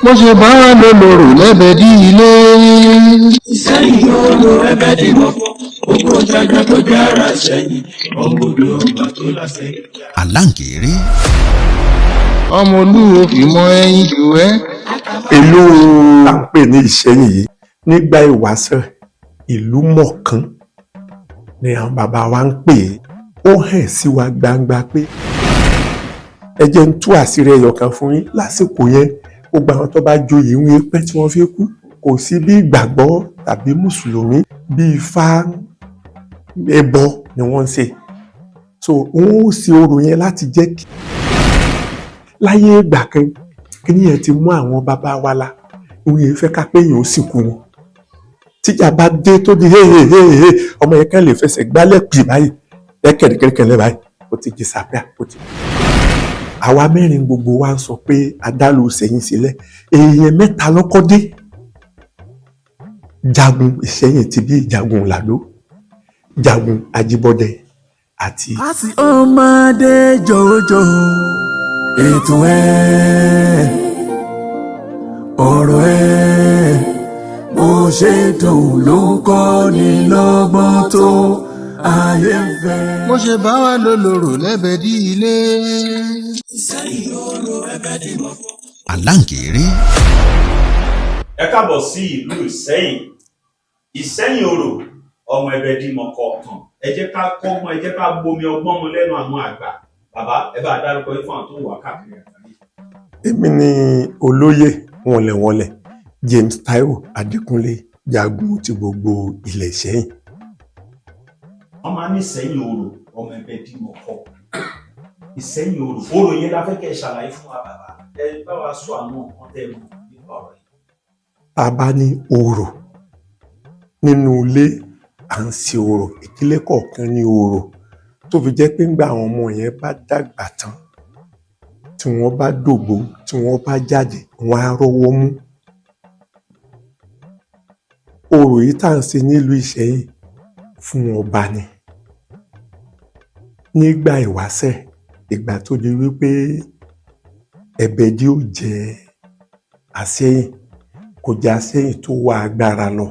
Mo ṣe bá wa lólorò lẹ́bẹ̀dí ilé. Ìsẹ́yìn oró ẹbẹ̀ dì mọ́kọ́, gbogbo jaja tó jẹ́ ara Ìsẹ́yìn, ọmọ odò ọba tó lásẹ̀yìn. Aláǹgẹ̀rẹ̀. Ọmọ olúwo fìmọ̀ ẹyin jù ẹ́. Ìlú tá à ń pè ní Ìṣẹ́yìn yìí, nígbà ìwáṣẹ̀, ìlú mọ̀kán ni àwọn bàbá wa ń pè é. Ó hàn sí wa gbangba pé, ẹ jẹ́ ń tú àṣírí ẹyọ kan fún yín. Lásìkò yẹn, gbogbo àwọn tó bá joyè ń pẹ́ tí wọ́n fi kú. Kò sí bí ìgbàgbọ́ tàbí mùsùlùmí, bí ifá, ẹbọ ni wọ́n ń ṣe. So wọ́n ó ṣe orò yẹn láti jẹ́ kí láyé ìgbà kan kíní yẹn ti mú àwọn bàbá wa la òun yẹn fẹ́ ká pé èèyàn ó sìnkú wọn. Tíjà bá dé tó di hey hey hey hey, ọmọ yẹn kàn lè fẹsẹ̀ gbálẹ̀ pì báyìí, ẹ kẹ̀rẹ̀kẹ̀rẹ̀ báyìí, ó ti disappear, ó ti. Àwa mẹ́rin gbogbo wa ń sọ pé adálù Ìṣẹ́yìn sílẹ̀. Èèyàn mẹ́ta lọ́kọ́ dé jagun Ìṣẹ́yìn ti bí Jagun Làdó, Jagun Ajíbọ́dẹ àti. A sì ọmọdé jòjò ètò ẹ̀, ọ̀rọ̀ ẹ̀, bó ṣe dùn ló ń kọ́ ni lọ́gbọ́n tó ayé ń fẹ́. Mo ṣe bá wa lólorò lẹ́bẹ̀dí ilé. Ìsẹ́yìn oró ẹbẹ̀ dì mọ́kọ́. Aláǹgẹ̀rẹ̀. Ẹ káàbọ̀ sí ìlú Ìsẹ́yìn, Ìsẹ́yìn orò, ọmọ Ẹbẹdìmọ̀kọ. Ẹ jẹ́ ká kọ́gbọ́n, ẹ jẹ́ ká gbomi ọgbọ́n mu lẹ́nu àwọn àgbà. Bàbá, ẹ bá dárúkọ yín fún àwọn tó wà káàkiri àgbáyé. Èmi ni olóyè wọnlẹ̀wọnlẹ̀ James Taiwo Adékúnlé, jagun ti gbogbo ilẹ̀ Ìṣẹ́yìn. Wọ́n máa ní Ìsẹ́yìn orò, ọmọ Ẹbẹdìmọ̀kọ. Ìsẹ́yìn orò, orò yẹn la fẹ́ kẹ́ ẹ ṣàlàyé fún wa. Bàbá, ẹ bá wa sọ àwọn nǹkan tẹ́ ẹ mọ̀ nípa ọ̀rọ̀ yìí. Tá a bá ní orò nínú ilé, à ń ṣe orò. Ìdílé kọ̀ọ̀kan ní orò tó fi jẹ́ pé ńgbà àwọn ọmọ yẹn bá dàgbà tán, tí wọ́n bá dògbó, tí wọ́n bá jáde, wọ́n á rọ́wọ́ mú. Orò yìí tá à ń ṣe nílùú Ìṣẹ́yìn fún ọba ni. Nígbà ìwáṣẹ̀, ìgbà tó di wípé Ẹ̀bẹ̀dì ó jẹ Àṣẹ́yìn, kò jẹ́ Àṣẹ́yìn tó wá agbára lọ.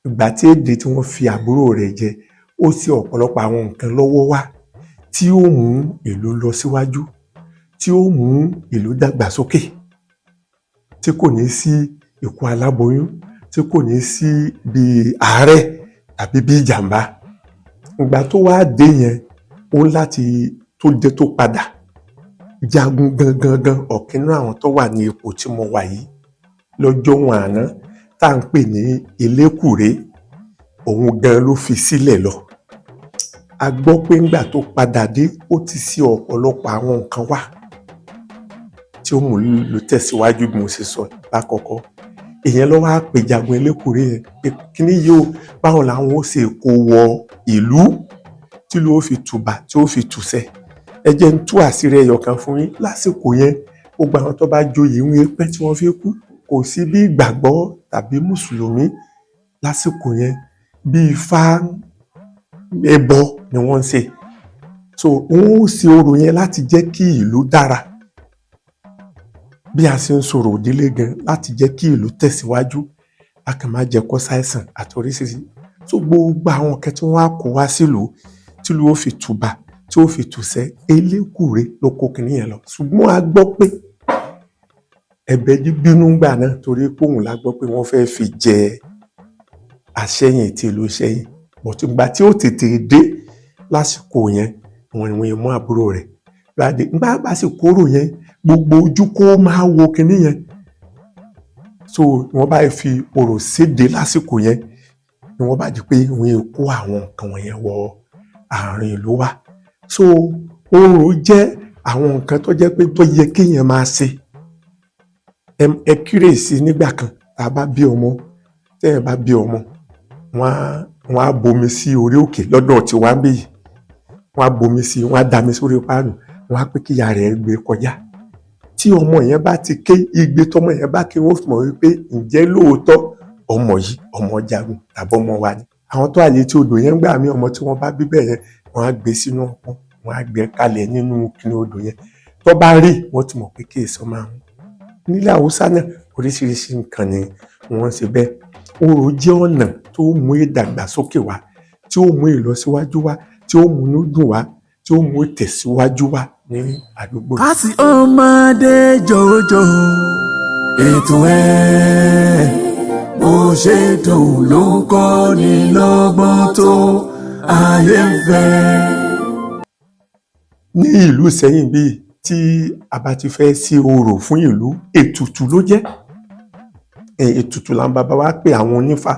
Ìgbà tí èdè tí wọ́n fi àbúrò rẹ̀ jẹ, ó ṣe ọ̀pọ̀lọpọ̀ àwọn nǹkan lọ́wọ́ wá tí ó mú ìlú lọ síwájú, tí ó mú ìlú dàgbàsókè, tí kò ní sí ikú aláboyún, tí kò ní sí bíi àárẹ̀ tàbí bí ìjàmbá. Ìgbà tó wá dé yẹn, ó ń láti tó dé tó padà jagun gangan gan. Ọ̀kan nínú àwọn tó wà ní ipò tí mo wà yìí lọ́jọ́ wọn àná, tá à ń pè ní Elékùrè, òun gan ló fi sílẹ̀ lọ. A gbọ́ pé ńgbà tó padà dé, ó ti ṣe ọ̀pọ̀lọpọ̀ àwọn nǹkan wá tí ó mú ìlú tẹ̀síwájú. Bí mo ṣe sọ lákọ̀ọ́kọ́, ìyẹn ló wá pè jagun Elékùrè yẹn pé kíní yìí ó, báwo làwọn ó ṣe kó wọ ìlú tí ìlú ó fi tùbà, tí ó fi tùṣẹ. Ẹ jẹ́ ń tú àṣírí ẹyọ kan fún yín. Lásìkò yẹn, gbogbo àwọn tó bá joyè ń pẹ́ tí wọ́n fi kú. Kò sí bí ìgbàgbọ́ tàbí mùsùlùmí lásìkò yẹn, bí ifá, ẹbọ ni wọ́n ń ṣe. So wọ́n ó ṣe orò yẹn láti jẹ́ kí ìlú dára, bí a ṣe ń sọ̀rọ̀ òdílé gan, láti jẹ́ kí ìlú tẹ̀síwájú, a kàn má jẹ́ kó ṣàìsàn àti oríṣiríṣi. So gbogbo àwọn nǹkan tí wọ́n á kó wá sílùú, tílùú ó fi tùbà, tí ó fi tùṣẹ́, Elékùrè ló kó kinní yẹn lọ. Ṣùgbọ́n a gbọ́ pé Ẹ̀bẹ̀dì bínú ńgbà náà, torí pé òun la gbọ́ pé wọ́n fẹ́ẹ́ fi jẹ Àṣẹyìn ti ìlú Ìṣẹ̀yìn. But ìgbà tí ó tètè dé lásìkò yẹn, wọ́n ní wọ́n mú àbúrò rẹ̀ gbàdé. Nígbà bá sì kóró yẹn, gbogbo ojú kó máa wo kinní yẹn. So wọ́n bá fi orò séde lásìkò yẹn ni wọ́n bá di pé wọ́n kó àwọn nǹkan wọ̀nyẹn wọ àárín ìlú wa. So orò jẹ́ àwọn nǹkan tó jẹ́ pé tó yẹ kéèyàn máa ṣe. Ẹ kíyèsí, nígbà kan, tá a bá bí ọmọ, téèyàn bá bí ọmọ, wọ́n á bomi sí orí òkè lọ́dọ̀ tiwa ń bí yìí. Wọ́n á bomi sí, wọ́n á dami sórí páànù, wọ́n á pé kíyà rẹ̀ gbé kọjá. Tí ọmọ yẹn bá ti ké igbe, tọmọ yẹn bá ké, wọ́n fi mọ̀ wípé ǹjẹ́ lóòótọ́ ọmọ yìí, ọmọ jagun tàbí ọmọ wa ni. Àwọn tó wà létí odò yẹn, gbà mí, ọmọ tí wọ́n bá bí bẹ́ẹ̀ yẹn, wọ́n á gbé sínú ọpọ́n, wọ́n á gbé kalẹ̀ nínú kíní odò yẹn. Tó bá rí, wọ́n ti mọ̀ pé kí èso máa ń Nílẹ̀ Haúsá náà, oríṣiríṣi nǹkan ni wọ́n ń ṣe bẹ́ẹ̀. Orò jẹ́ ọ̀nà tó mú ìdàgbàsókè wá, tí ó mú ìlọsíwájú wá, tí ó múnú dùn wá, tí ó mú ìtẹ̀síwájú wá ní àdúgbò. Kásì ọmọdé jòjò ètò ẹ̀ bó ṣe dùn ló ń kọ́ ni lọ́gbọ́n tó ayé ń fẹ́. Ní ìlú Ìsẹ́yìn bíi tí a bá ti fẹ́ sí orò fún ìlú, ètùtù ló jẹ́. Ètùtù làwọn bàbá wa pè àwọn onífá.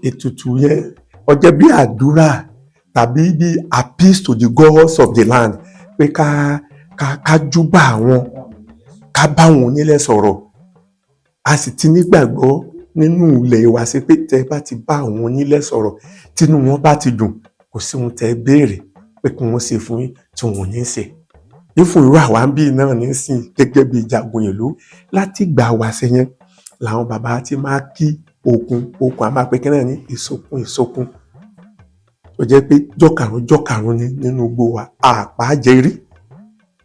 Ètùtù yẹn, ó jẹ́ bí àdúrà tàbí bí appeals to the gods of the land, pé ká júbà àwọn, ká bá àwọn onílẹ̀ sọ̀rọ̀. A sì ti nígbàgbọ́ nínú ilẹ̀ wa sí pé tẹ́ bá ti bá àwọn onílẹ̀ sọ̀rọ̀, tínú wọn bá ti dùn, kò sí ohun tẹ́ béèrè pé kí wọ́n ṣe fún yín tí wọn ò ní ṣe. Nífun irú àwa ń bí náà nísìn, gẹ́gẹ́ bí jagun ìlú, láti gbà wá sẹ́yìn làwọn bàbá ti máa kí okun okun, a máa pe kí náà ní ìsokun ìsokun, tó jẹ́ pé jọ́karùn jọ́karùn ni nínú igbó wa, àpá jẹrí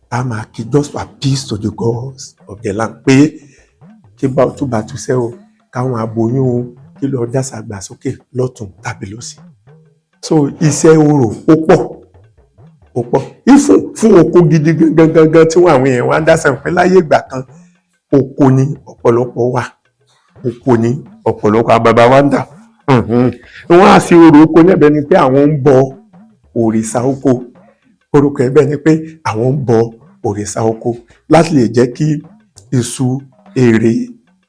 a máa kí, just appeals to the gods of the land, pé kí bá tún bá tún sẹ́ o, káwọn aboyún o, kí lọ́ọ́ dàsàgbà sókè lọ́tún tàbí lósì. So iṣẹ́ orò ó pọ̀, ó pọ̀ ìfún fún oko gidi gangan gangan tí wọ́n àwọn èèyàn wá ń dásàn pé láyé ìgbà kan, oko ni ọ̀pọ̀lọpọ̀ wà, oko ni ọ̀pọ̀lọpọ̀ àwọn bàbá wa ń dà. Wọ́n á sí orò oko níbẹ̀ ni pé àwọn ń bọ òrìṣà oko. Orúkọ ẹ̀ bẹ́ẹ̀ ni pé àwọn ń bọ òrìṣà oko láti lè jẹ́ kí iṣu, èrè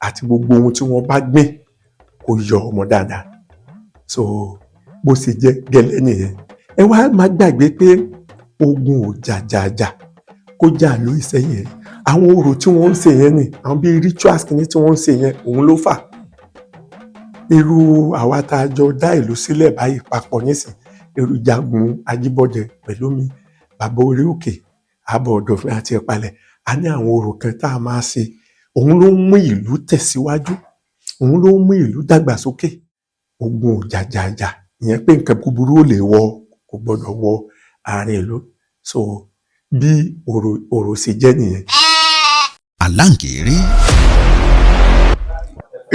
àti gbogbo ohun tí wọ́n bá gbìn kó yọ ọmọ dáadáa. So bó ṣe jẹ́ gẹ́lẹ́ nìyẹn. Ẹ wá má gbàgbé pé ogun ò jàjàjà kó jà ló Ìsẹ́yìn yẹn. Àwọn orò tí wọ́n ń ṣe yẹn ni àwọn bíi rituals kìíní tí wọ́n ń ṣe yẹn, òun ló fà. Irú àwa tá a jọ dá ìlú sílẹ̀ báyìí papọ̀ nísìn, irú Jagun Ajíbọ́dẹ pẹ̀lú mi, bàbá orí òkè, àbọ̀ ọ̀dọ̀fin àti ìpalẹ̀, a ní àwọn orò kan tá a máa ṣe. Òun ló ń mú ìlú tẹ̀síwájú, òun ló ń mú ìlú dàgbàsókè. Ogun ò jàjàjà, ìyẹn pé nǹkan búburú ò lè wọ, kò gbọdọ̀ wọ àárín ìlú. So bí orò orò ṣe jẹ́ nìyẹn. Aláǹkéré.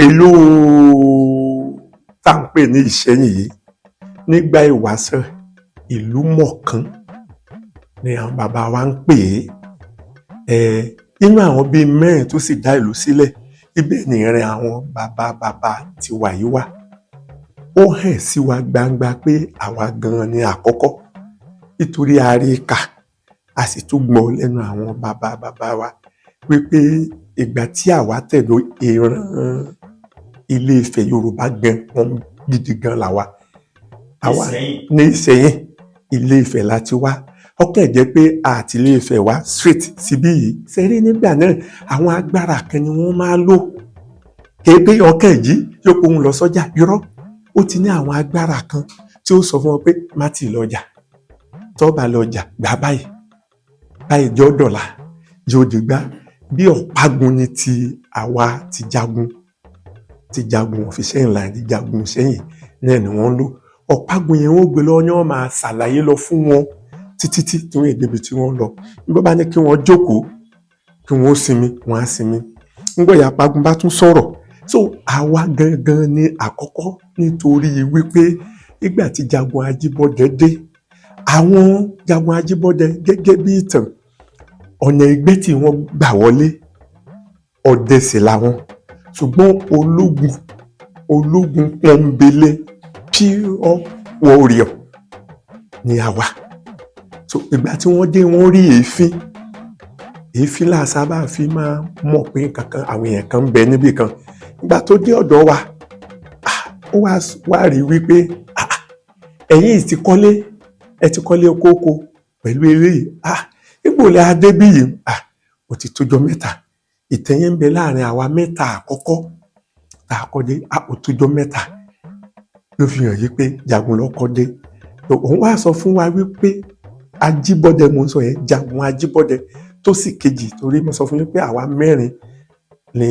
Ìlú tá à ń pè ní Ìṣẹ́yìn yìí, nígbà ìwáṣẹ̀, ìlú mọ̀kán ni àwọn bàbá wa ń pè é. Inú àwọn bíi mẹ́rin tó sì dá ìlú sílẹ̀, ibẹ̀ ni ìrìn àwọn bàbá bàbá tiwa yìí wà. Ó hàn sí wa gbangba pé àwa gan-an ni àkọ́kọ́, nítorí a rí i kà, a sì tún gbọ́ lẹ́nu àwọn bàbá bàbá wa wípé ìgbà tí àwa tẹ̀dó ìran Ilé Ifẹ̀ Yorùbá gan wọn gidi gan làwa àwa Ìsẹ́yìn. Ní Ìsẹ́yìn, Ilé Ifẹ̀ la ti wá. Ọkàn jẹ́ pé àti Ilé Ifẹ̀ wá straight síbí yìí sẹ́rí. Nígbà náà, àwọn agbára kan ni wọ́n máa lò. Kéèpé ọkàn yìí yóò kó òun lọ sọ́jà, irọ́. Ó ti ní àwọn agbára kan tí ó sọ fún wọn pé má ti lọ́jà, tó bá lọ́jà gbà báyìí báyìí, jọ́ dọ̀là yóò dìgbà. Bí ọ̀págun ni ti àwa ti jagun, ti jagun ọ̀fíṣẹ́yìn láì ti jagun sẹ́yìn náà ni wọ́n ń lò. Ọ̀págun yẹn, wọ́n gbé lọ́wọ́ ni wọ́n máa ṣàlàyé lọ fún wọn títí tí tí wọ́n débi tí wọ́n lọ. Nígbà bá ní kí wọ́n jókòó, kí wọ́n sinmi, wọ́n á sinmi. Nígbà ìyá Apágun bá tún sọ̀rọ̀. So àwa gangan ni àkọ́kọ́, nítorí wípé nígbà tí Jagun Ajíbọ́dẹ dé, àwọn Jagun Ajíbọ́dẹ, gẹ́gẹ́ bí ìtàn, ọ̀nà ìgbẹ́ tí wọ́n gbà wọlé, ọdẹ sì làwọn, ṣùgbọ́n ológun, ológun pọ́nbélé, pure warrior ni àwa. So ìgbà tí wọ́n dé, wọ́n rí èéfín. Èéfín là sábà fi máa mọ̀ pé nǹkan kan, àwọn èèyàn kan ń bẹ níbì kan. Ìgbà tó dé ọ̀dọ̀ wa, ah, ó wá wá rí wípé, ah, ẹ̀yin ti kọ́lé, ẹ ti kọ́lé kókó pẹ̀lú eléyìí. Ah, ipò lẹ́ adé bí yìí? Ah, ó ti tójọ́ mẹ́ta. Ìtẹ̀yẹ́ ń bẹ láàrin àwa mẹ́ta àkọ́kọ́ tá a kọ́ dé. Ah, ó tójọ́ mẹ́ta, ló fi hàn yí pé Jagun lọ́kọ́ dé. Òun wá sọ fún wa wípé Ajíbọ́dẹ, mo ń sọ yẹn, Jagun Ajíbọ́dẹ tó sì kejì, torí mo sọ fún yín pé àwa mẹ́rin ni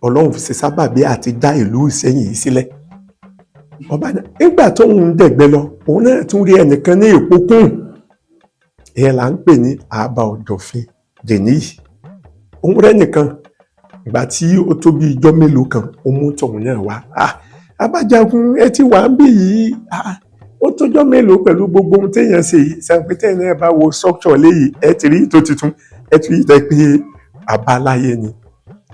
Ọlọ́run fi ṣe sábàbí àti dá ìlú Ìsẹ́yìn yìí sílẹ̀. Ọba náà, nígbà tóun ń dẹ̀gbẹ́ lọ, òun náà tún rí ẹnìkan ní Ìpókùn, ìyẹn là ń pè ní Àbá Ọ̀dọ̀fin dèní yìí. Òun rẹ́ nìkan. Ìgbà tí ó tó bí ijọ́ mélòó kan, ó mú tọ̀hún náà wá. Ah, Abájagun, ẹ ti wà ń bí yìí. Ah, ó tójọ́ mélòó pẹ̀lú gbogbo ohun téèyàn ṣe yìí. Sàǹpé tẹ́yìn náà bá wo structure léyìí, ẹ ti rí tó tuntun, ẹ ti rí ìtẹ́ pé àbáláyé ni.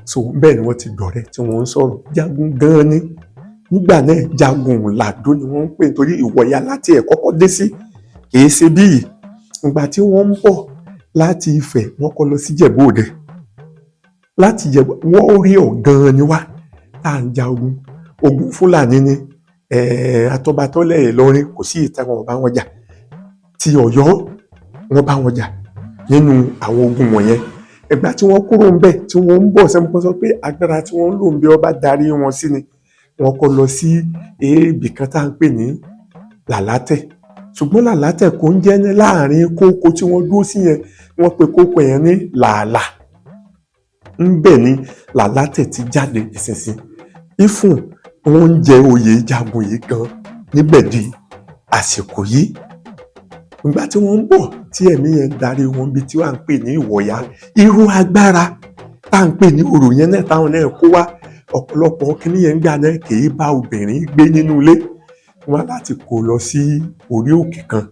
So bẹ́ẹ̀ ni wọ́n ti dọ̀rẹ́ tí wọ́n ń sọ̀rọ̀. Jagun gan-an ni nígbà náà. Jagun Làdó ni wọ́n ń pè, nítorí Ìwọ̀ya láti ẹ̀ kọ́kọ́ dé sí, kìí ṣe bí yìí. Ìgbà tí wọ́n ń bọ̀ láti Ifẹ̀, wọ́n kọ́ lọ sí Ìjẹ̀bú Òde. Láti Ìjẹ̀bú, warrior gan-an ni wá tá à ń ja ogun, ogun Fúlàní ni, Atọ́batọ́lẹ̀ Ìlọrin, kò sí ìta wọn ò bá wọn jà. Ti Ọ̀yọ́, wọ́n bá wọn jà nínú àwọn ogun wọ̀nyẹn. Ìgbà tí wọ́n kúrò ńbẹ̀, tí wọ́n ń bọ̀ sẹ́mu, sọ pé agbára tí wọ́n ń lò ń bí ọba darí wọn sí ni wọ́n kọ́ lọ sí ibì kan tá à ń pè ní Làlátẹ̀. Ṣùgbọ́n Làlátẹ̀ kò ń jẹ́ ní láàrin kókó tí wọ́n dúró sí yẹn, wọ́n pe kókó yẹn ní Làálà. Ńbẹ̀ ni Làlátẹ̀ ti jáde ìsinsìn ifun. Wọ́n ń jẹ oyè jagun yìí gan níbẹ̀ di àsìkò yìí. Ìgbà tí wọ́n ń bọ̀, tí ẹ̀mí yẹn darí wọn bí tí wọ́n ń pè ní Ìwọ̀yà, irú agbára tá à ń pè ní orò yẹn náà táwọn náà kó wá, ọ̀pọ̀lọpọ̀ kíní yẹn ń gbà náà kì í bá obìnrin gbé nínú ilé wọn láti kó lọ sí orí òkè kan,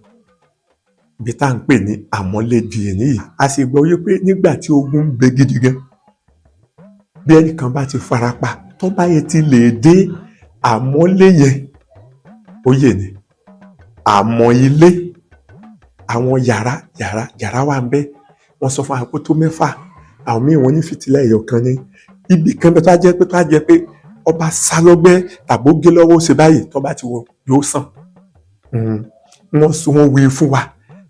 ibi tá à ń pè ní Àmọ́lédì nìyí. A sì gbọ́ wípé nígbà tí ogun ń bẹ gidi gan, bí ẹnìkan bá ti farapa, tó bá yẹ ti lè dé Àmọ́lé yẹn, ó yè ni. Àmọ́ ilé, àwọn yàrá yàrá yàrá wà ń bẹ. Wọ́n sọ fún àpò tó mẹ́fà, àwọn míì wọ́n ní fìtílà ẹyọ kan ní ibì kan bẹ. Tó á jẹ́ pé ọba sá lọ́gbẹ́ tàbó gé lọ́wọ́, ó ṣe báyìí, tó bá ti wọ yóò sàn. Wọ́n sọ, wọ́n wí fún wa,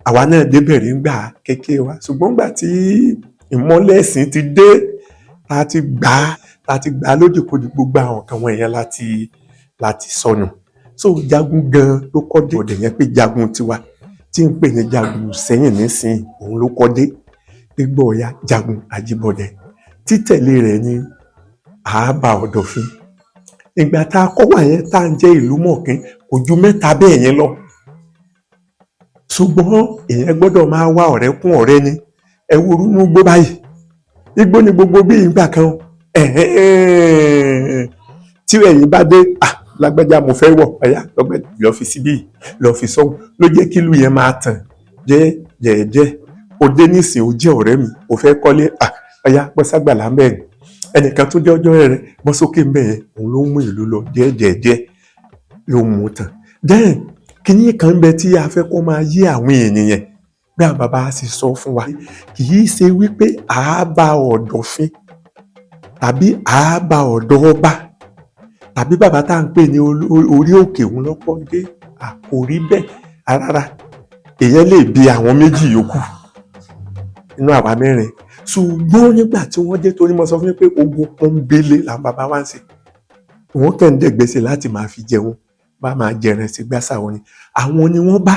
àwa náà débẹ̀ rí ńgbà kékeré wa. Ṣùgbọ́n gbà tí ìmọ́lẹ̀ ẹ̀sìn ti dé, tá a ti gbà á lódìkodì, gbogbo àwọn nǹkan wọ̀nyẹn láti sọnù. So jagun gan ló kọ́ dé ọ̀dẹ̀ yẹn, pé jagun tiwa tí ń pè ní jagun Sẹ́yìn nísìnyí, òun ló kọ́ dé gbígbọ́ ọ̀ya jagun Ajíbọ̀dẹ̀. Títẹ̀lé rẹ̀ ní Àábà Ọ̀dọ̀fin. Ìgbà tá a kọ́ wà yẹn, tá à ń jẹ́ ìlú mọ̀kín, kò ju mẹ́ta bẹ́ẹ̀ yẹn lọ. Ṣùgbọ́n èèyàn gbọ́dọ̀ máa wá ọ̀rẹ́ kún ọ̀rẹ́ ni. Ẹ wo orúnú igbó báyìí, igbó ni gbogbo bí ìgbà kan tí ẹ̀yin bá dé, ah, lágbájá, mo fẹ́ wọ̀, ọ̀yá lọ́gbẹ́ lọ́ọ́ fi síbí, lọ́ọ́ fi sọ́hùn, ló jẹ́ kí ìlú yẹn máa tàn jẹ́ jẹ́ẹ́jẹ́. O dé nísìn, o jẹ́ ọ̀rẹ́ mi, o fẹ́ kọ́lé, ah, ọ̀yá bọ́ ságbàlá mẹ́rin. Ẹnìkan tó jẹ́ ọjọ́ rẹ̀ bọ́ sókè ń bẹ̀ yẹn, òun ló ń mú ìlú lọ jẹ́ẹ́jẹ́ẹ́jẹ́, ló mú tàn. Then kíní kan ń bẹ tí a fẹ́ kó máa yé àwọn ènìyàn, bí àwọn bàbá sì sọ fún wa, kì í ṣe wípé Àábà Ọ̀dọ̀fin tàbí Àábà ọ̀dọ̀ ọba tàbí bàbá tá à ń pè ní orí òkè òun lọ́pọ̀ dé. Kò rí bẹ́ẹ̀ rárá. Èèyàn lè bi àwọn méjì yòókù nínú àwa mẹ́rin. Ṣùgbọ́n nígbà tí wọ́n dé, torí mo sọ fún yín pé ogun pọ́nbélé làwọn bàbá wa ń ṣe, wọ́n kàn ń dẹ̀gbẹ́sẹ̀ láti máa fi jẹun, bá máa jẹran sí gbàsà wọn ni. Àwọn ni wọ́n bá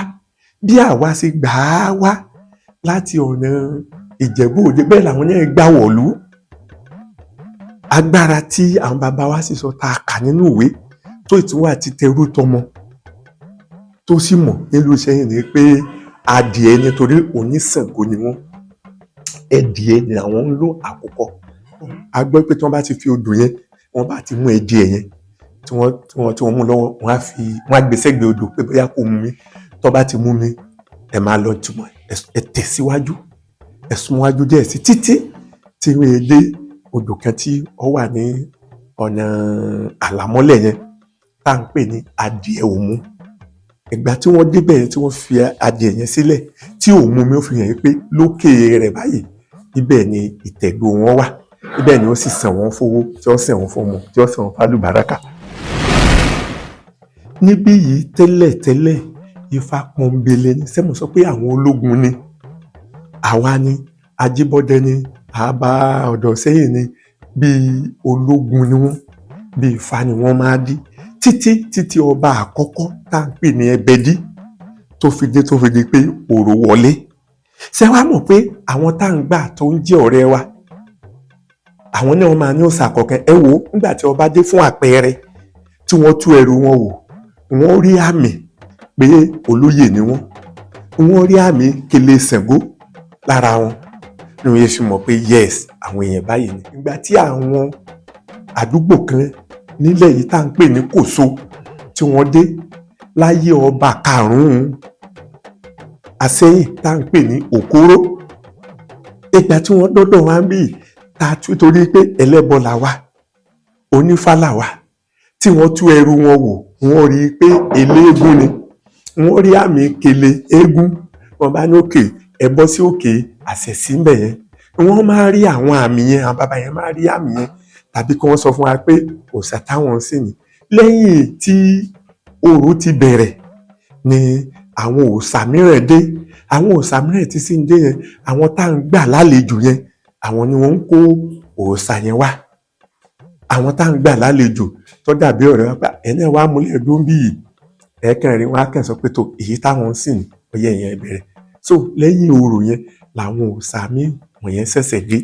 bí àwa ṣe gbà á wá láti ọ̀nà Ìjẹ̀bú Òde, bẹ́ẹ̀ làwọn náà gbà wọ̀lú. Agbára tí àwọn bàbá wa sì sọ, tá a kà nínú ìwé tó ìtúwà ti tẹrú tọmọ tó sì mọ̀ nílùú Ìṣẹ́yìn, ni pé adìẹ, nítorí oníṣàngó ni wọ́n, ẹdìẹ ni àwọn ń lò. Àkùkọ, a gbọ́ pé tí wọ́n bá ti fi odò yẹn, wọ́n bá ti mú ẹdìẹ yẹn tí wọ́n mú lọ́wọ́, wọ́n á fi, wọ́n á gbé sẹ́gbẹ̀ẹ́ odò pé bóyá kó mú mi. Tó bá ti mú mi, ẹ máa lọ túmọ̀, ẹ tẹ̀síwájú, ẹ súnwájú díẹ̀ sí títí tí wọ́n dé odò kan tí ó wà ní ọ̀nà àlàmọ́lẹ̀ yẹn, tá à ń pè ní Adìẹ Òmu. Ìgbà tí wọ́n débẹ̀ yẹn, tí wọ́n fi adìẹ yẹn sílẹ̀ tí òmu mi, ó fi hàn pé lókè rẹ̀ báyìí, ibẹ̀ ni ìtẹ̀dó wọn wà. Ibẹ̀ ni ó sì sàn wọ́n fowó, tí ó sàn wọ́n fọmọ, tí ó sàn wọ́n fálùbáríkà. Níbí yìí tẹ́lẹ̀ tẹ́lẹ̀, Ifá pọ́nbélé ni. Sẹ́mo sọ pé àwọn ológun ni àwa ni Ajíbọ́dẹ ni, Àbá ọ̀dọ̀ Sẹ́yìn ni, bíi ológun ni wọ́n, bíi Ifá ni wọ́n máa dí títí títí ọba àkọ́kọ́ tá à ń pè ní Ẹbẹdí tó fi dé, tó fi di pé òrò wọlé. Ṣé wàá mọ̀ pé àwọn tá à ń gbà tó ń jẹ́ ọ̀rẹ́ wa, àwọn náà máa ní òòṣà kọ̀ọ̀kan? Ẹ wò ó, nígbà tí ọba dé, fún àpẹẹrẹ, tí wọ́n tú ẹrù wọn wò, wọ́n rí àmì pé olóyè ni wọ́n. Wọ́n rí àmì kele Ṣàngó lára wọn. Ní wọ́n fi mọ̀ pé yes, àwọn èèyàn báyìí ni. Ìgbà tí àwọn àdúgbò kan nílẹ̀ yìí tá à ń pè ní Kòso tí wọ́n dé láyé ọba karùn-ún Àsẹ́yìn tá à ń pè ní Òkóró, ìgbà tí wọ́n dọ́dọ̀ wá ń bì tá a tú, torí pé ẹlẹ́bọ là wá, onífá là wá, tí wọ́n tú ẹrù wọn wò, wọ́n rí i pé eléégún ni. Wọ́n rí àmì kele eégún. Wọ́n bá ní òkè ẹ bọ́ sí òkè àṣẹ̀sí ń bẹ̀ yẹn. Wọ́n máa rí àwọn àmì yẹn, àwọn bàbá yẹn máa rí àmì yẹn, tàbí kí wọ́n sọ fún wa pé òòṣà táwọn ń sìn ní. Lẹ́yìn tí orò ti bẹ̀rẹ̀ ni àwọn òòṣà mìíràn dé. Àwọn òòṣà mìíràn tí sì ń dé yẹn, àwọn tá à ń gbà lálejò yẹn, àwọn ni wọ́n ń kó òòṣà yẹn wá. Àwọn tá à ń gbà lálejò tó dàbí ọ̀rẹ́ wa pé ẹ̀ náà wàá múlẹ̀ dún bí yìí, ẹ̀ẹ́kàn rí wọn á kàn sọ pé tó èyí táwọn ń sìn ní ọyẹ yẹn bẹ̀rẹ̀. So lẹ́yìn orò yẹn làwọn òòṣà míì wọ̀nyẹn ṣẹ̀ṣẹ̀ dé.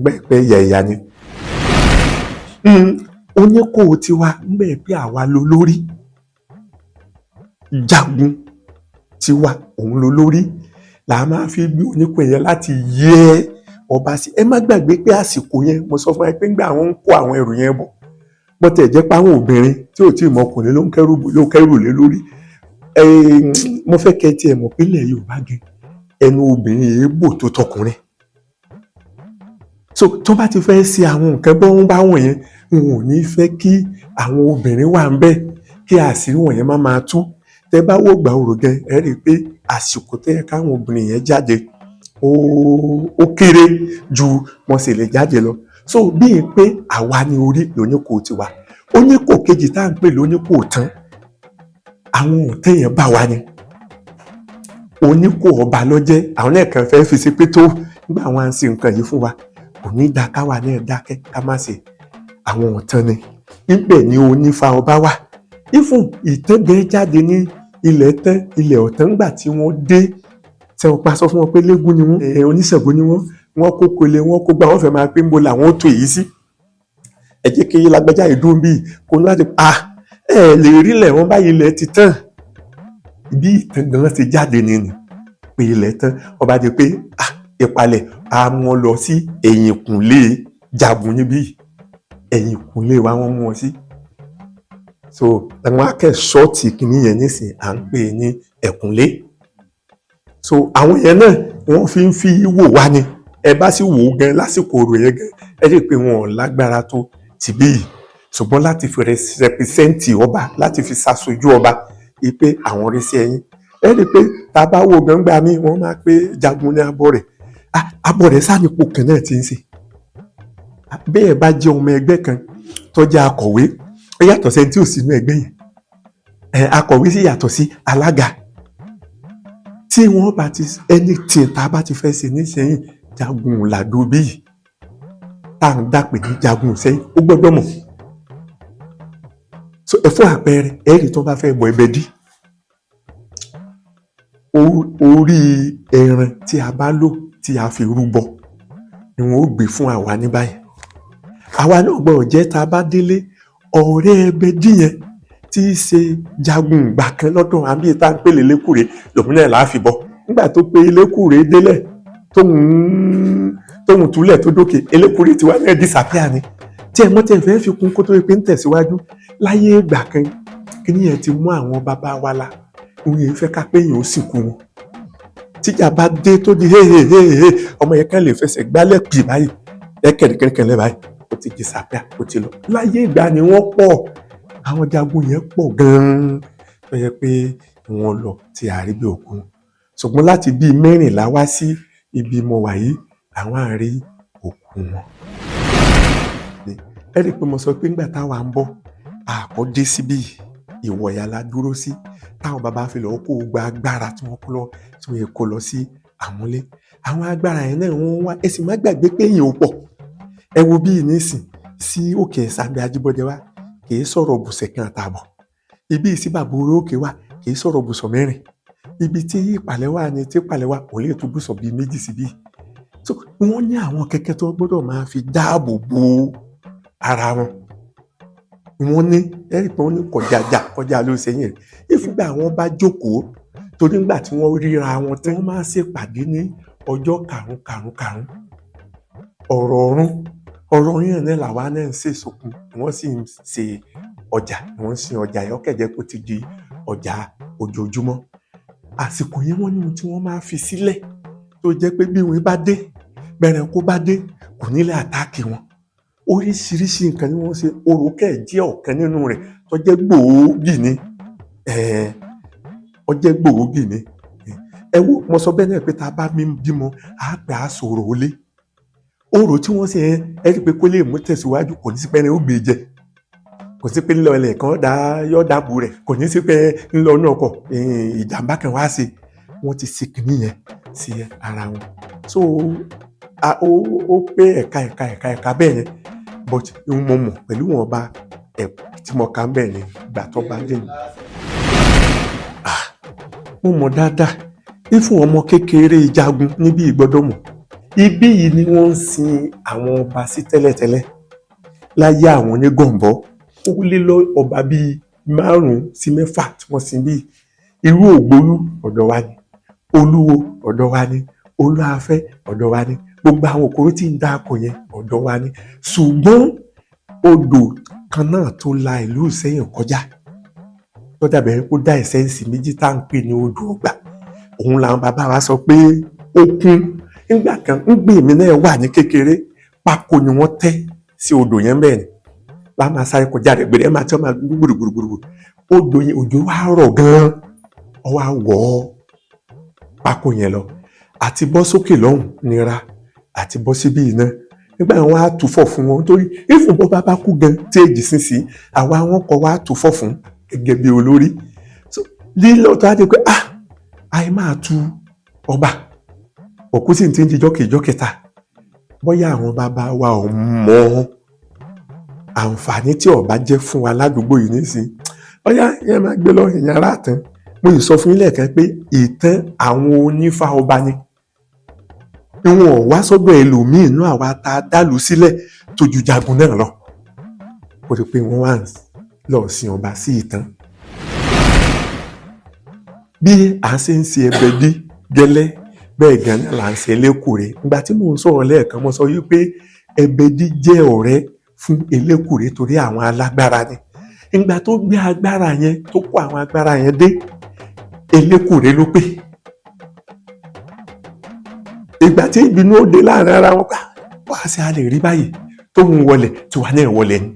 Gbẹ́ pé ẹ̀yà ni oníkó tiwa ńgbẹ́ pé àwa ló lórí jagun tiwa, òun ló lórí là á máa fi gbé oníkó yẹn láti yẹ ọba sí. Ẹ má gbàgbé pé àsìkò yẹn, mo sọ fún ẹ pé ńgbà àwọn ń kó àwọn ẹrù yẹn bọ̀, bọ́tẹ̀ jẹ́ pé àwọn obìnrin tí ò tí ì mọ ọkùnrin ló ń kẹ́rù lé lórí. Mo fẹ́ kẹ́ tiẹ̀ mọ̀ pé ilẹ̀ Yorùbá gan, ẹnu obìnrin yìí bò tó tọkùnrin. So tó bá ti fẹ́ ṣe àwọn nǹkan bọ́ ń bá wọ̀nyẹn, n ò ní fẹ́ kí àwọn obìnrin wà ń bẹ̀, kí àṣírí wọ̀nyẹn má máa tú. Tẹ bá wò gbà òrò gan, ẹ rí i pé àsìkò tó yẹ káwọn obìnrin yẹn jáde ó kéré ju wọn sì lè jáde lọ. So bíi pé àwa ni orí lóníkó tiwa. Oníkó kejì tá à ń pè lóníkó tán, àwọn òtẹ́ yẹn bá wa ni oníkó ọba lọ́jẹ́. Àwọn náà kàn fẹ́ fi sí pé tó nígbà wọn à ń ṣe nǹkan yìí fún wa, kò ní da káwa náà dákẹ́ ká má ṣe. Àwọn ọ̀tán ni. Níbẹ̀ ni onífá ọba wà. Ifun ìtẹ́gẹ́ jáde ní ilẹ̀ tán, ilẹ̀ ọ̀tán, ńgbà tí wọ́n dé tí wọ́n pa sọ fún wọn pé légún ni wọ́n, oníṣègùn ni wọ́n. Wọ́n kó kole, wọ́n kó gbà, wọ́n fẹ́ máa pé ń bo làwọn ó tó èyí sí. Ẹ jẹ́ kí lágbájá ìdún bíi kò ní láti pa ẹ lè rílẹ̀ wọ́n báyìí. Ilẹ̀ ti tán. Bí ìtàn gan ti jáde nínú pé ilẹ̀ tán, ọba di pé ìpalẹ̀ a mú wọn lọ sí ẹ̀yìnkùnlé jagun níbí. Ẹ̀yìnkùnlé wa wọ́n mú wọn sí. So àwọn akẹ́ ṣọ́ọ̀tì kìíní yẹn nísìn, à ń pè ní ẹ̀kúnlé. So àwọn yẹn náà, wọ́n fi ń fi wò wá ni. Ẹ bá sì wò ó gan lásìkò òrò yẹn gan, ẹ rí i pé wọn ò lágbára tó tìbí yìí, ṣùgbọ́n láti fi represent ọba, láti fi ṣàṣojú ọba pé àwọn rí sí ẹ̀yìn. Ẹ rí i pé tá a bá wo gbọ̀ngbà mi, wọ́n máa pé jagun ní abọ́ rẹ̀. Abọ́ rẹ̀ sánípò kan náà ti ń ṣe bẹ́ẹ̀. Bá jẹ́ ọmọ ẹgbẹ́ kan tó jẹ́ akọ̀wé, ó yàtọ̀ sẹ́ni tí ò sínú ẹgbẹ́ yẹn. Akọ̀wé sì yàtọ̀ sí alága. Tí wọ́n bá ti anything tá a bá ti fẹ́ ṣe nísìnyí, jagun làdó bíi tá à ń dàpè ní jagun sẹ́yìn, ó gbọ́dọ̀ mọ̀. So ẹ fún àpẹẹrẹ, ẹ̀rí tó bá fẹ́ bọ ẹbẹ dí orí ẹran tí a bá lò tí a fi rúbọ ni wọn ó gbé fún àwa ní báyìí. Àwa náà gbọ́dọ̀ jẹ́. Tá a bá délé, ọ̀rẹ́ ẹbẹ dí yẹn tí í ṣe jagun ìgbà kan lọ́dọ̀ àbí tá à ń pè lélékùrè lòun náà láà fi bọ́. Nígbà tó pé elékùrè délẹ̀, tóun túlẹ̀ tó dókè, elékùrè tiwa náà disappear ni. Tí ẹ mọ́tẹ́ fẹ́ fi kún kó tó pé ń tẹ̀síwájú láyé ìgbà kan, kíní yẹn ti mú àwọn bàbá wa la òun yẹn fẹ́ ká pé èèyàn ó sìnkú wọn. Tíjà bá dé tó di hehehehe, ọmọ yẹn kàn lè fẹsẹ̀ gbálẹ̀ pì báyìí, ẹ kẹ̀rẹ̀kẹ̀rẹ̀ báyìí, ó ti disappear, ó ti lọ. Láyé ìgbà ni wọ́n pọ̀, àwọn jagun yẹn pọ̀ gan-an tó yẹ pé wọ́n lọ tí a rí bí òkú wọn. Ṣùgbọ́n láti bíi 14 wá sí ibi mo wà yìí, àwọn àrí òkú wọn. Ẹ rí i pé mo sọ pé nígbà táwa ń bọ̀, àkọ́ dé síbí, Ìwọ̀yà la dúró sí, táwọn bàbá fi lọ́ọ́ kó gba agbára tí wọ́n kó lọ, tí wọ́n yẹ kó lọ sí Àmúlé. Àwọn agbára yẹn náà wọ́n wá. Ẹ sì má gbàgbé pé èèyàn ò pọ̀. Ẹ wo bíi nísìn sí òkè ẹ̀sàgbé Ajíbọ́dẹ wa, kì í sọ̀rọ̀ bùsẹ̀ kan àtààbọ̀. Ibi ìsí bàbá orí òkè wa, kì í sọ̀rọ̀ bùsọ̀ mẹ́rin. Ibi tí ìpàlẹ̀ wà ní tí ìpàlẹ̀ wà kò lè tó bùsọ̀ bíi 2 síbí. So wọ́n ní àwọn kẹ̀kẹ́ tó gbọ́dọ̀ máa fi dáàbò bo ara wọn. Wọ́n ní ẹ rí i pé wọ́n ní kọjá jà kọjá ló ṣe yẹn ìfúngbà wọn bá jókòó, torí nígbà tí wọ́n ríra wọn tí wọ́n máa ṣèpàdé ní Ọjọ́ karùn-ún karùn-ún karùn-ún, ọ̀rọ̀ ọ̀run, ọ̀rọ̀ ọ̀run yẹn náà làwa náà ń ṣe sókun, wọ́n sì ń ṣe ọjà, wọ́n ń sin ọjà yẹn kẹ̀jẹ́ kó ti di ọjà ojoojúmọ́. Àsìkò yẹn, wọ́n ní ohun tí wọ́n máa fi sílẹ̀ tó jẹ́ pé bí wọn bá dé bẹ̀rẹ̀, kó bá dé, kò ní lè attack wọn. Oríṣiríṣi nǹkan ni wọ́n ṣe. Orò kẹ̀ jẹ́ ọ̀kan nínú rẹ̀ tó jẹ́ gbòógì ni, ó jẹ́ gbòógì ni. Ẹ wo, mo sọ bẹ́ẹ̀ náà pé tá a bá mi bímọ, á pè á sọ̀rọ̀ ó lé orò tí wọ́n ṣe yẹn. Ẹ rí i pé kó lè mú tẹ̀síwájú, kò ní sí pé ẹni ó gbé jẹ, kò sí pé ńlọ ilẹ̀ kan dá yọ́ dàbò rẹ̀, kò ní sí pé ńlọ náà kọ̀ ìjàmbá kan wá sí. Wọ́n ti ṣe kìíní yẹn sí ara wọn. So ó pé ẹ̀ka ẹ̀ka ẹ̀ka ẹ̀ka bẹ́ẹ̀ yẹn, but mo mọ̀ pẹ̀lú wọn bá ẹ̀ tí mo kà ń bẹ̀ ni ìgbà tó bá dé ni. Ah, mo mọ̀ dáadáa. Ifun ọmọ kékeré jagun níbí ìgbọ́dọ̀ mọ̀. Ibí yìí ni wọ́n ń sin àwọn ọba sí tẹ́lẹ̀tẹ́lẹ̀ láyé àwọn onígànbọ́. Ó lé lọ ọba bíi márùn-ún sí mẹ́fà tí wọ́n sin bíi irú Ògbólú, ọ̀dọ̀ wa ni. Olúwo, ọ̀dọ̀ wa ni. Olúafẹ́, ọ̀dọ̀ wa ni. Gbogbo àwọn òkúrú tí ń dáko yẹn, ọ̀dọ̀ wa ni. Ṣùgbọ́n odò kan náà tó la ìlú Ìsẹ́yìn kọjá, tó dàbẹ̀ ẹni kó dá Ìsẹ́yìn sí méjì, tá à ń pè ní odò Ọgbà, òun làwọn bàbá wa sọ pé ó kún nígbà kan. Ń gbé èmi náà wà ní kékeré, pákó ni wọ́n tẹ́ sí odò yẹn. Bẹ́ẹ̀ ni wàá máa sáré kọjá rẹ̀ gbèrè, ẹ máa tí wọ́n máa gbùrùgbùrùgbùrù. Odò yẹn, òjò wá rọ̀ gan-an, ó wá wọ̀ ọ́ pákó yẹn lọ. Àti bọ́ sókè lọ́hùn nira, àti bọ́ síbí iná nígbà yẹn, wọ́n á túfọ̀ fún wọn, nítorí ìfún bọ́ bá bá kú gan tí èjì sínsìn, àwa wọn kọ wá túfọ̀ fún gẹ́gẹ́ bí olórí. So lílọ tó á di pé, ah, àì máa tu ọba, òkú sì ti ń di jọ́kejọ́ kẹta. Bóyá àwọn bàbá wa ò mọ àǹfààní tí ọba jẹ́ fún wa ládùúgbò yìí nísìnyí. Ọyá yẹn máa gbé lọ ìyẹn ará àtàn. Mo yìí sọ fún yín lẹ́ẹ̀kan pé ìtàn àwọn onífá ọba ni ìwọ̀n ò wá sọ́dọ̀ ẹlòmíì inú àwa tá a dálùú sílẹ̀ tó ju jagun náà lọ, kó tó pé wọ́n wá lọ sin ọba sí ìtàn. Bí à ń ṣe ń ṣe ẹbẹ bí gẹ́lẹ́ bẹ́ẹ̀ gan náà là ń ṣe Elékùrẹ́. Ìgbà tí mò ń sọ̀rọ̀ lẹ́ẹ̀kan, mo sọ wípé Ẹbẹdí jẹ́ ọ̀rẹ́ fún Elékùrẹ́ torí àwọn alágbára ni. Ìgbà tó gbé agbára yẹn, tó kó àwọn agbára yẹn dé, Elékùrẹ́ ló pè. Ìgbà tí ìbínú ó dé láàrin ara wọn, wá sí a lè rí báyìí tó ń wọlẹ̀ tiwa náà wọlẹ̀ ni.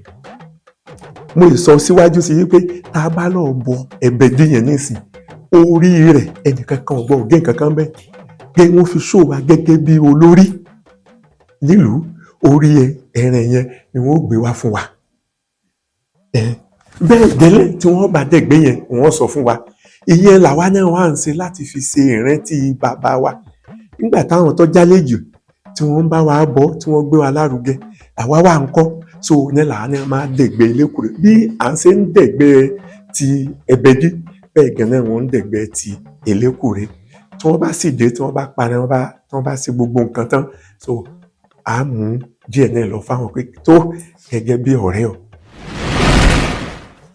Mo ì sọ síwájú sí wípé tá a bá lọ bọ Ẹbẹdí yẹn nísìn, orí rẹ̀ ẹnìkankan ò gbọ́ ògé nǹkan kan bẹ́ẹ̀ pé wọ́n fi ṣó wa gẹ́gẹ́ bí olórí nílùú. Orí ẹran yẹn ni wọ́n gbé wá fún wa. Bẹ́ẹ̀ gẹ́lẹ́ tí wọ́n bá dẹ̀gbẹ́ yẹn, wọ́n sọ fún wa. Ìyẹn làwa náà wà ń ṣe láti fi ṣe ìrántí bàbá wa nígbà táwọn tó jálejò tí wọ́n ń bá wa bọ́, tí wọ́n gbé wa lárugẹ, àwa wà ń kọ́. So ní làwa náà máa dẹ̀gbẹ́ Elékùrẹ́. Bí à ń ṣe ń dẹ̀gbẹ́ ti Ẹbẹdí, bẹ́ẹ̀ gẹ́lẹ́ wọ́n ń dẹ̀gbẹ́ ti Elékùrẹ́. Tí wọ́n bá sì dé, tí wọ́n bá parí, wọ́n bá tí wọ́n bá ṣe gbogbo nǹkan tán, so à á mú díẹ̀ náà lọ fáwọn pé tó gẹ́gẹ́ bí ọ̀rẹ́ o.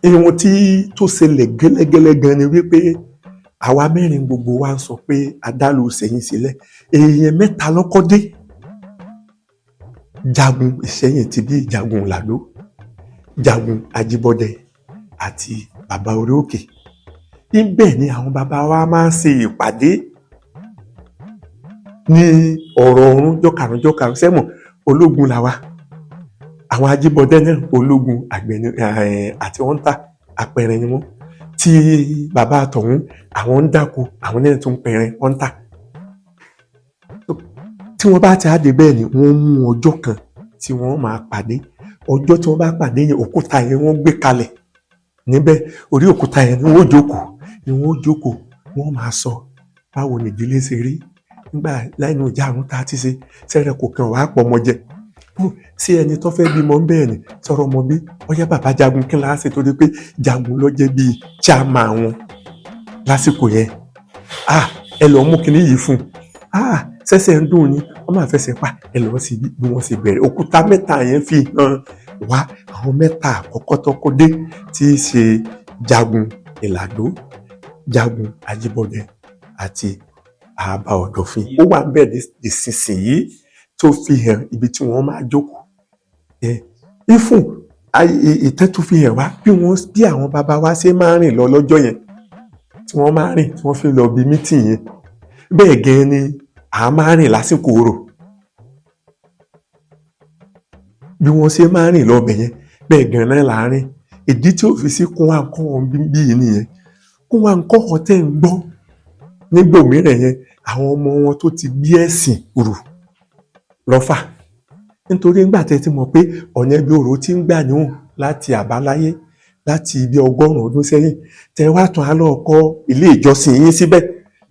Ìwọ̀n tí tó ṣẹlẹ̀ gẹ́lẹ́gẹ́lẹ́ gan ni wípé àwa mẹ́rin gbogbo wa ń sọ pé adálù Ìṣẹ̀yìn sílẹ̀. Èèyàn mẹ́ta lọ́kọ́ dé: Jagun Ìṣẹ̀yìn ti bí Jagun Làdó, Jagun Ajíbọ́dẹ àti bàbá orí òkè. Ibẹ̀ ni àwọn bàbá wa máa ń ṣe ìpàdé ní ọ̀rọ̀ ọ̀run jọ́karùn jọ́karùn sẹ́mọ̀. Ológun làwa, àwọn Ajíbọ́dẹ náà ológun àgbẹ̀ ni àti wọ́n ń tà apẹ̀rẹ̀ ni wọ́n. Tí bàbá àtọ̀hún, àwọn ń dáko, àwọn náà tún ń pẹ̀rẹ̀, wọ́n ń tà. Tí wọ́n bá ti á dé bẹ́ẹ̀ ni wọ́n mú ọjọ́ kan tí wọ́n máa pàdé. Ọjọ́ tí wọ́n bá pàdé yẹn, òkúta yẹn wọ́n gbé kalẹ̀ níbẹ̀. Orí òkúta yẹn ni wọ́n jókòó, ni wọ́n jókòó, wọ́n máa sọ báwo ni ìdílé ṣe rí nígbà lẹ́nu ìjà àrùn tá a ti ṣe sẹ́rẹ̀ kò kàn wá pọ̀ ọmọ jẹ sí ẹni tó fẹ́ bímọ bẹ́ẹ̀ ni sọ̀rọ̀ ọmọ bí ọyá bàbá Jagun kí láá ṣe, torí pé Jagun ló jẹ́ bíi chairman wọn lásìkò yẹn. Ah, ẹ lọ́ọ́ mú kinní yìí fún un. Ah, sẹ́sẹ̀ ń dùn ni, wọ́n máa fẹsẹ̀ pa, ẹ lọ́ọ́ sí bí wọ́n ṣe bẹ̀rẹ̀. Òkúta mẹ́ta yẹn fi hàn wá àwọn mẹ́ta àkọ́kọ́ tọ́kọ́ dé, tí í ṣe Jagun Ìlàdó, Jagun Ajíbọ́dẹ àti Àbá Ọ̀dọ̀fin ó wà bẹ́ẹ̀ nísinsìnyí tó fi hàn ibi tí wọ́n máa jókòó. Ifun ìtẹ́ tó fi hàn wá bí wọ́n bí àwọn bàbá wa ṣe máa ń rìn lọ lọ́jọ́ yẹn, tí wọ́n máa ń rìn tí wọ́n fi lọ bí meeting yẹn, bẹ́ẹ̀ gan ni à máa ń rìn lásìkò orò. Bí wọ́n ṣe máa ń rìn lọ bẹ̀ yẹn, bẹ́ẹ̀ gan náà là ń rìn. Ìdí tí ó fi sí kún wa kọ́ wọn bí yìí nìyẹn. Kún wa kọ́ wọn tẹ́ ń gbọ́ nígbò mìíràn yẹn, àwọn ọmọ wọn tó ti gbé ẹ̀sìn rù lọ́fà, nítorí nígbà tẹ́ ti mọ̀ pé ọ̀nà ibi orò ti ń gbà níhùn láti àbáláyé, láti ibi 100 ọdún sẹ́yìn, tẹ́ wá tún á lọ kọ́ ilé ìjọsìn yín síbẹ̀,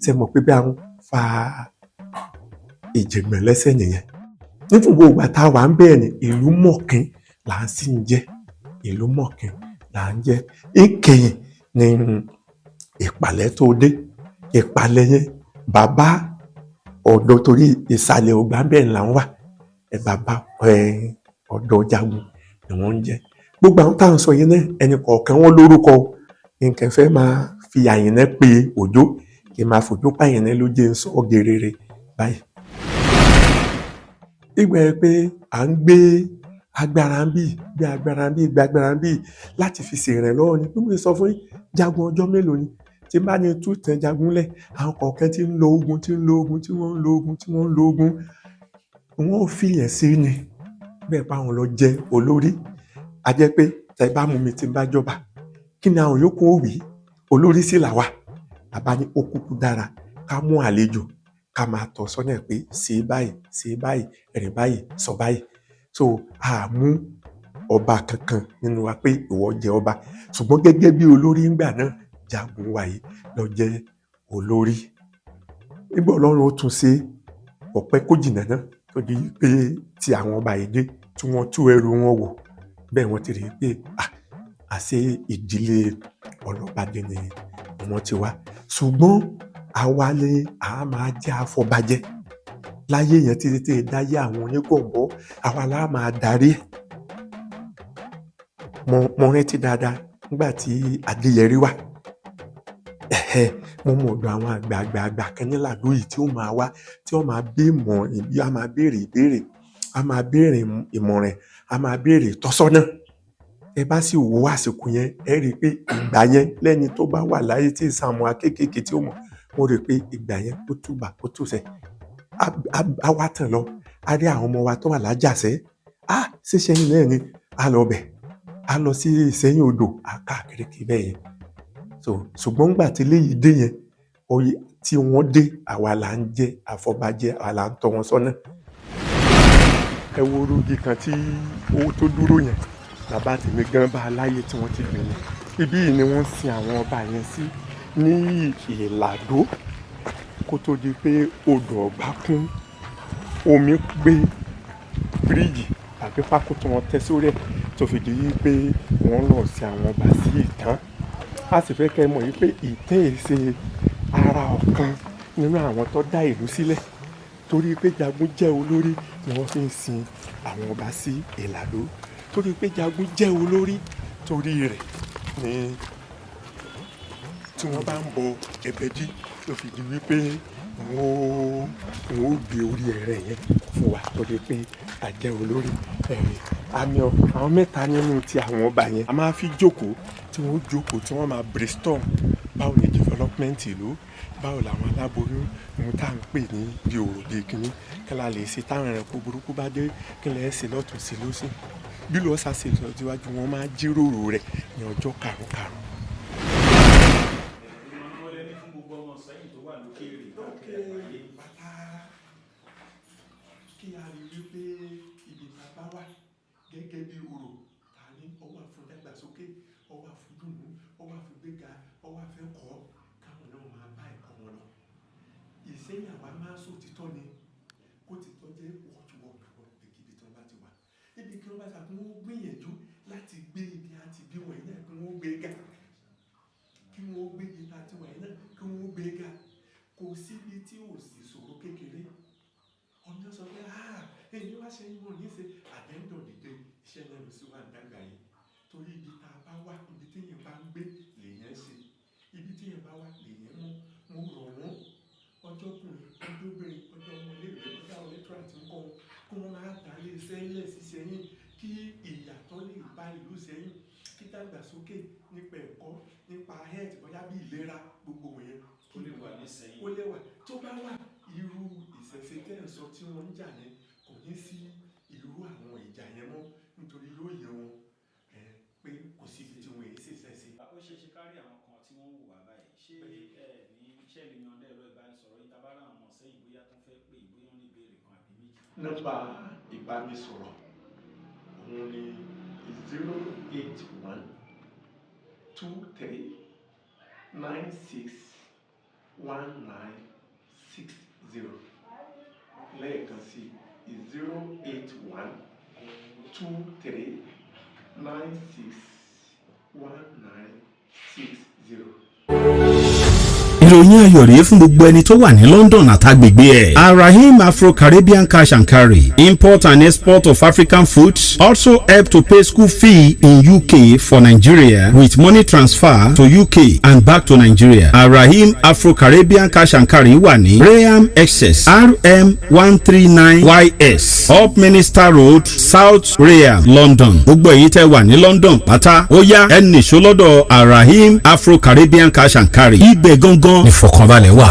ṣe mọ̀ pé bí a ń fa ìjẹ̀gbọ̀n lẹ́sẹ̀ nìyẹn. Nítorí gbogbo ìgbà tá a wà ń bẹ́ẹ̀ ni ìlú mọ̀kín là ń sì ń jẹ́, ìlú mọ̀kín là ń jẹ́. Ìkẹyìn ni ìpàlẹ́ tó dé. Ìpàlẹ́ yẹn, bàbá ọ̀dọ́, torí ìsàlẹ̀ ọgbà bẹ́ẹ̀ là ń wà, ẹ bàbá ẹ ọ̀dọ́ Jagun ni wọ́n ń jẹ́. Gbogbo àwọn tá à ń sọ yìí náà, ẹnì kọ̀ọ̀kan wọn lórúkọ. Nǹkan fẹ́ máa fi Àyìnà pe Òjó, kí n máa fòjó pàyìnà ló jẹ́ ń sọ ọ́ gerere báyìí. Ìgbà yẹn pé à ń gbé agbára ń bì, gbé agbára ń bì, gbé agbára ń bì láti fi ṣèrànlọ́wọ́ ni. Bí mo ṣe sọ fún yín, Jagun ọjọ́ mélòó ni tí n bá ní tú tẹ̀ Jagun lẹ̀, àwọn kọ̀ọ̀kan tí ń lo ogun, tí ń lo ogun, tí wọ́n ń lo ogun, tí wọ́n ń lo ogun, wọ́n ò fìyàn sí ni bẹ́ẹ̀ pa àwọn lọ jẹ́ olórí. A jẹ́ pé tẹ́ bá mú mi tí n bá jọba, kí ni àwọn yòókù ó wí? Olórí sì là wà. Bàbá ní ó kúkú dára ká mú àlejò, ká máa tọ́ sọ́nà pé ṣe báyìí, ṣe báyìí, rìn báyìí, sọ báyìí. So a mú ọba kankan nínú wa pé ìwọ jẹ ọba, ṣùgbọ́n gẹ́gẹ́ bí olórí ńgbà náà, Jagun wa yìí lọ jẹ́ olórí. Nígbà Ọlọ́run ó tún ṣe, ọ̀pẹ́ kó jìnnà náà tó di pé tí àwọn ọba yìí dé, tí wọ́n tú ẹrù wọn wò, bẹ́ẹ̀ wọ́n ti rí i pé àṣé ìdílé ọlọ́bàdé ni wọ́n ti wá. Ṣùgbọ́n àwa lè a máa jẹ́ afọbajẹ láyé yẹn títí tí dáyé àwọn onígbọ̀ngbọ́, àwa la máa darí ẹ̀. Mo rántí dáadáa nígbà tí Adéyẹrí wà, mo mọ̀ ọ̀dọ̀ àwọn àgbààgbà kan ní Làdó yìí tí ó máa wá, tí ó máa bí ìmọ̀, a máa béèrè ìbéèrè, a máa béèrè ìmọ̀ràn, a máa béèrè ìtọ́sọ́nà. Ẹ bá sì wo àsìkò yẹn, ẹ rí i pé ìgbà yẹn, lẹ́ni tó bá wà láyé tí ìsàmù akékèké tí ó mọ̀, mo rí i pé ìgbà yẹn ó túbà ó túṣẹ. A wá tàn lọ, a rí àwọn ọmọ wa tó wà lájàṣẹ́, a ṣẹ̀ṣẹ̀ yìí náà ni a lọ bẹ̀, a lọ sí Ìsẹ́yìn odò, a káàkiri kí bẹ́ẹ̀ yẹn. So ṣùgbọ́n nígbà tí eléyìí dé yẹn, oyè tí wọ́n dé, àwa là ń jẹ́ àfọbàjẹ́, àwa là ń tọ́ wọn sọ́nà. Ẹ wo orúgi kan tí owó tó dúró yẹn, bàbá tèmi gan bá a láyé tí wọ́n ti gbìn ní. Ibí yìí ni wọ́n sin àwọn ọba yẹn sí ní Ìlàdó, kó tó di pé odò Ọ̀gbá kún, omi gbé bíríìjì tàbí pákó tí wọ́n tẹ́ sórí ẹ̀, tó fi di pé wọ́n lọ sin àwọn ọba sí ìtàn. A sì fẹ́ kẹ́ ẹ mọ̀ yìí pé ìtẹ́ yìí ṣe ara ọ̀kan nínú àwọn tó dá ìlú sílẹ̀, torí pé Jagun jẹ́ olórí ni wọ́n fi ń sin àwọn ọba sí Ìlàdó. Torí pé Jagun jẹ́ olórí, torí rẹ̀ ni tí wọ́n bá ń bọ Ẹbẹjí, ló fi di wípé wọ́n ó gbé orí ẹ̀rẹ̀ yẹn fún wa, torí pé a jẹ́ olórí. Ẹ̀rí àmì àwọn mẹ́ta nínú ti àwọn ọba yẹn, a máa fi jókòó, tí wọ́n jókòó, tí wọ́n máa brainstorm báwo ni development ìlú, báwo làwọn aláboyún, ohun tá à ń pè ní bí òrò bí kínní, kí la lè ṣe táwọn ẹranko burúkú bá dé, kí lè ṣe lọ́tún sí lọ́sìn, bí lọ́ọ́ ṣàṣe lọ́síwájú. Wọ́n máa jíròrò rẹ̀ ní ọjọ́ karùn-ún. Ìmọ̀ràn wọlé ní fún gbogbo ọmọ Ìsẹ́yìn tó wà lókèèrè káàkiri àgbáyé? Bàtà kí a rí wípé ibi tá a bá wà gẹ́gẹ́ bí orò ta ní, ó wà fún dàgbàsókè, ó wà fún dùnú, ó wà fún gbéga, ó wà fẹ́ kọ́ káwọn náà máa bá ẹ̀kọ́ wọn lọ. Ìsẹ́yìn àwa máa ń sòtítọ́ ni, kó títọ́ jẹ́ wọ́ọ̀túwọ́ọ̀túwọ́ ibikíbi tí wọ́n bá ti wà. Ibi kí wọ́n bá ta, kí wọ́n gbìyànjú láti gbé ibi àti bí wọ̀nyí náà, kí wọ́n gbé ga, kí wọ́n gbé ibi àti wọ̀nyí náà, kí wọ́n gbé ga. Kò síbi tí ò sí ìṣòro kékeré. Ọmọ sọ pé èyí wá ṣe ìwọ̀n ní ṣe at the end of the day, iṣẹ́ náà ló sì wà dàgbà yìí. Torí ibi tá a bá wà, ibi téèyàn bá ń gbé lèèyàn ṣe, ibi téèyàn bá wà lèèyàn mú. Mo rọ̀ wọ́n. Ọjọ́ ọkùnrin, ọjọ́ obìnrin, ọjọ́ ọmọ iléèwé, ọjọ́ àwọn lecturer tí ń kọ́ wọn, kí wọ́n máa dá ilé iṣẹ́ ilẹ̀ sí Ìsẹ́yìn, kí ìyàtọ̀ lè bá ìlú Ìsẹ́yìn, kí dàgbàsókè nípa ẹ̀kọ́, nípa health, bóyá bí ìlera, gbogbo wọ̀nyẹn Kó lè wà nísẹ̀yìn. Kó lè wà. Tó bá wà, irú ìṣẹ̀ṣe tẹ́ ń sọ tí wọ́n ń jà yẹn, kò ní sí irú àwọn ìjà yẹn mọ́, nítorí yóò yé wọn pé kò síbi tí wọ́n èyí ṣèṣẹ̀ṣe. Ó ṣeé ṣe kárí àwọn kan tí wọ́n ń wò wá báyìí. Ṣé ẹ ní ṣe lè yan ẹ̀rọ ìbánisọ̀rọ̀ yìí, tá a bá rà àwọn ọmọ sẹ́yìn, bóyá tó fẹ́ pè, bóyá wọ́n ní ìbéèrè kan àbí méjì? Nọ́mbà ìbánisọ̀rọ̀ òun ni 08123961960. Lẹ́ẹ̀kan sí, 08123961960. Ìròyìn ayọ̀ rèé fún gbogbo ẹni tó wà ní London àtàgbègbè ẹ̀. Arahim Afro-Caribbean Cash and Carry, import and export of African foods, also help to pay school fee in UK for Nigeria with money transfer to UK and back to Nigeria. Arahim Afro-Caribbean Cash and Carry wà ní Rainham, Essex, RM139 YS, Upminster Road, South Rainham, London. Gbogbo èyí tẹ́ wà ní London pátá, ó yá, ẹ nìṣó lọ́dọ̀ Arahim Afro-Caribbean Cash and Carry. Ibẹ̀ gangan ìfọ̀kànbalẹ̀ wà.